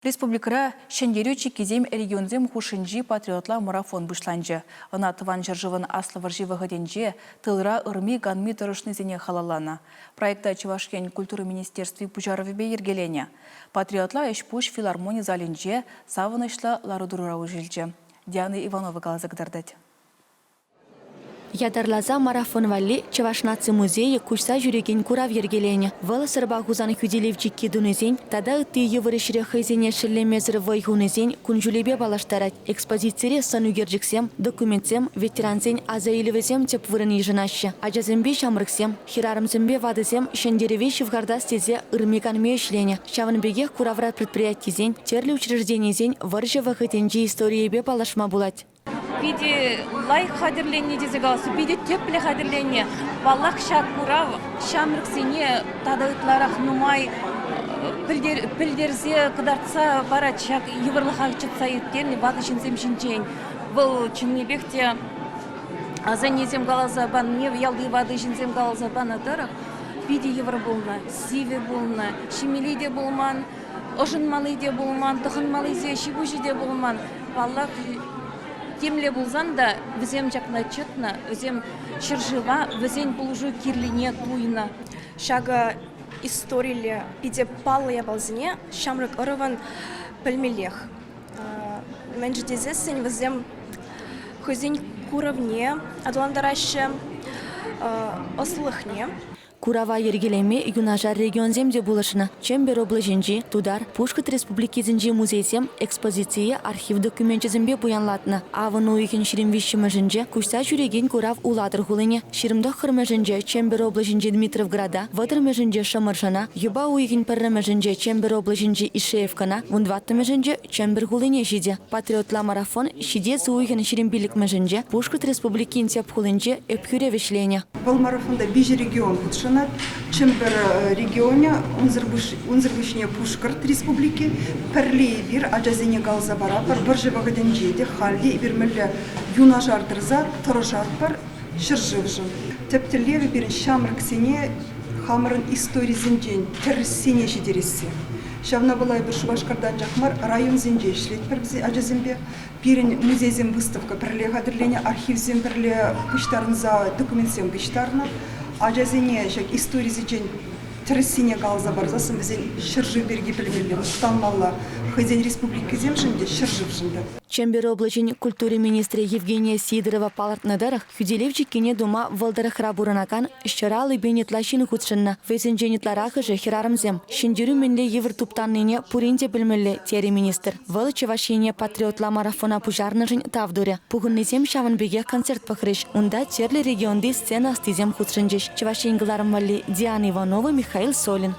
Республикӑра Ҫӗнтерӳ чиккисем регионсем хушшинчи патриотла марафон пуҫланчӗ. Ӑна Тӑван ҫӗршывӑн Аслӑ вӑрҫи вӑхӑтӗнче тылра ырми-канми тӑрӑшнисене халалланӑ. Проекта Чӑваш Ен культура министерстви пуҫарӑвӗпе йӗркеленӗ. Патриотла ӗҫ-пуҫ филармони залӗнче савӑнӑҫлӑ лару-тӑрура уҫӑлчӗ. Диана Иванова каласа кӑтартать. Ятарласа марафон валли Чӑваш наци музейӗ куҫса ҫӳрекен курав йӗркеленӗ. Вӑл Сӑрпа Хусан хӳтӗлев чикки тунисен тата ытти йывӑр ӗҫре хӑйсене шеллемесӗр вӑй хунисен кун-ҫулӗпе паллаштарать. Экспозицире сӑн ӳкерчӗксем, документсем, ветерансен аса илӗвӗсем тӗп вырӑн йышӑнаҫҫӗ. Ачасемпе ҫамрӑксем, хӗрарӑмсемпе ватӑсем ҫӗнтерӗве ҫывхартас тесе ырми-канми ӗҫленӗ. Ҫавӑн пекех куравра предприятисен, тӗрлӗ учрежденисен вӑрҫӑ вӑхӑтӗнчи историйӗпе паллашма пулать. Питӗ лайӑх хатӗрленнӗ тесе калас, питӗ тӗплӗ хатӗрленнӗ. Паллах, ҫак курав ҫамрӑксене тата ытларах нумай пӗлтерсе, кӑтартса парать ҫак йывӑрлӑха чӑтса ирттернӗ ватӑ ҫынсем ҫинчен. Вӑл чӑннипех те асаннесем каласа панине, ялти ватӑ ҫынсем каласа панӑ тӑрӑх питӗ йывӑр пулнӑ, сивӗ пулнӑ, ҫимелли те пулман, ӑшӑнмалли те пулман, тӑхӑнмаллисен ҫи-пуҫӗ те пулман. Паллах, темле пулсан та вӗсем ҫакна чӑтнӑ, вӗсем ҫӗршыва, вӗсен пулӑшу кирлине туйнӑ. Ҫакӑ историлле питӗ паллӑ япаласене ҫамрӑк ӑрӑвӑн пӗлмеллех. Мӗншӗн тесессӗн вӗсем хӑйсен курӑвне аталантараҫҫӗ, ӑслӑлӑхне. Курава йӗркелеме юнашар регионсем те пулӑшнӑ. Чӗмпӗр облаҫӗнчи, Тутар, Пушкӑрт республикисенчи музейсем экспозицие архив докуменчӗсемпе пуянлатнӑ. Авӑн уйӑхӗн 23-мӗшӗнче куҫса ҫӳрекен курав Улатӑр хулине, 29-мӗшӗнче Чӗмпӗр облаҫӗнчи Дмитровграда, 30-мӗшӗнче Шӑмӑршӑна, юпа уйӑхӗн пӗрремӗшӗнче Чӗмпӗр облаҫӗнчи Ишеевкӑна, 14-мӗшӗнче Чӗмпӗр хулине ҫитӗ. Патриотла марафон ҫитес уйӑхӑн 25-мӗшӗнче Пушкӑрт Республикин тӗп хулинче Ӗпхӳре вӗҫленӗ. Вӑл марафонта виҫӗ регион хутшӑнать. Чӗмпӗр регионӗ, унсӑр пуҫне Пушкӑрт Республики. Пӗрле эпир ачасене каласа паратпӑр, вӑрҫӑ вӑхӑтӗнче те халь те эпир мӗнле юнашар тӑрса тӑрӑшатпӑр ҫӗршывшӑн. Тӗп тӗллевӗ пирӗн ҫамрӑксене хамӑрӑн историсенчен тӗрӗссине ҫитересси. Ҫавна пула эпир Шупашкарта анчах мар, районсенче ӗҫлетпӗр ачасемпе. Пирӗн музейсем выставка пӗрле хатӗрленӗ, архивсем пӗрле пуҫтарӑнса документсем пуҫтарнӑ. Ачасене ҫак историсенчен тӗрӗссине каласа парсассӑн вӗсен ҫӗршыв пирки пӗлмелле, мухтанмалла, хӑйсен республикисемшӗн те, ҫӗршывшӑн та. Чӗмпӗр облаҫӗн культура министрӗ Евгения Сидорова палӑртнӑ тӑрӑх, хӳтӗлев чиккине тума вӑл тӑрӑхра пурӑнакан 150 пин ытла ҫын хутшӑннӑ. Вӗсенчен ытларахӑшӗ хӗрарӑмсем. Ҫӗнтерӳ мӗнле йывӑр туптаннине пурин те пӗлмелле, терӗ министр. Вӑл Чӑваш Ене патриотла марафона пуҫарнӑшӑн тав турӗ. Пухӑннисем ҫавӑн пекех концерт пӑхрӗҫ. Унта тӗрлӗ регионти сцена ӑстисем хутшӑнчӗҫ. Чӑваш Ен кӑларӑм валли Диана Иванова, Михаил Солин.